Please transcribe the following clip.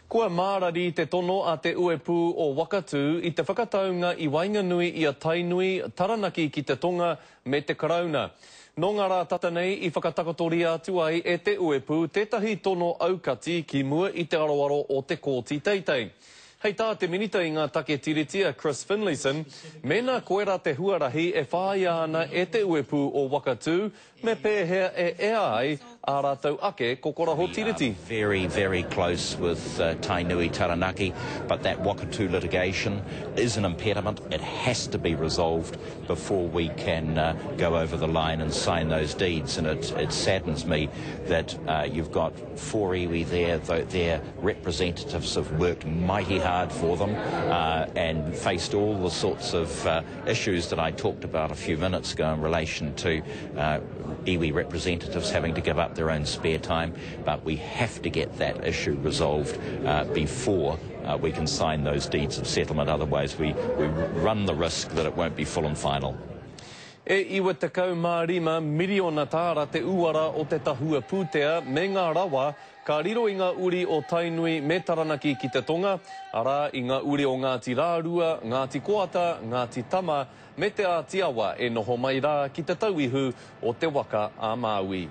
Kua mārari te tono a te Uepū o Wakatū i te whakataunga i waenganui i a Tainui, Taranaki ki te tonga me te Karauna. Nō ngā rā tata nei i whakatakotoria atu ai e te Uepū tētahi tono aukati ki mua i te aroaro o te Kōti Teitei. Hei tā te Minita i ngā Take Tiriti a Chris Finlayson, mēnā koirā te huarahi e whāia ana e te Uepū o Wakatū, me pēhea e ea ai ā rātou ake kokoraho tiriti? We are very, very close with Tainui Taranaki, but that Wakatū litigation is an impediment. It has to be resolved before we can go over the line and sign those deeds, and it, it saddens me that you've got four iwi there, though their representatives have worked mighty hard for them uh, and faced all the sorts of uh, issues that I talked about a few minutes ago in relation to uh, iwi representatives having to give up their own spare time. But we have to get that issue resolved uh, before uh, we can sign those deeds of settlement. Otherwise, we, we run the risk that it won't be full and final. E 95 miriona tāra te uara o te tahua pūtea me ngā rawa ka riro i ngā uri o Tainui me Taranaki ki te tonga, arā, i ngā uri o Ngāti Rārua, Ngāti Koata, Ngāti Tama me Te Āti Awa e noho mai rā ki te tauihu o Te Waka a Māui.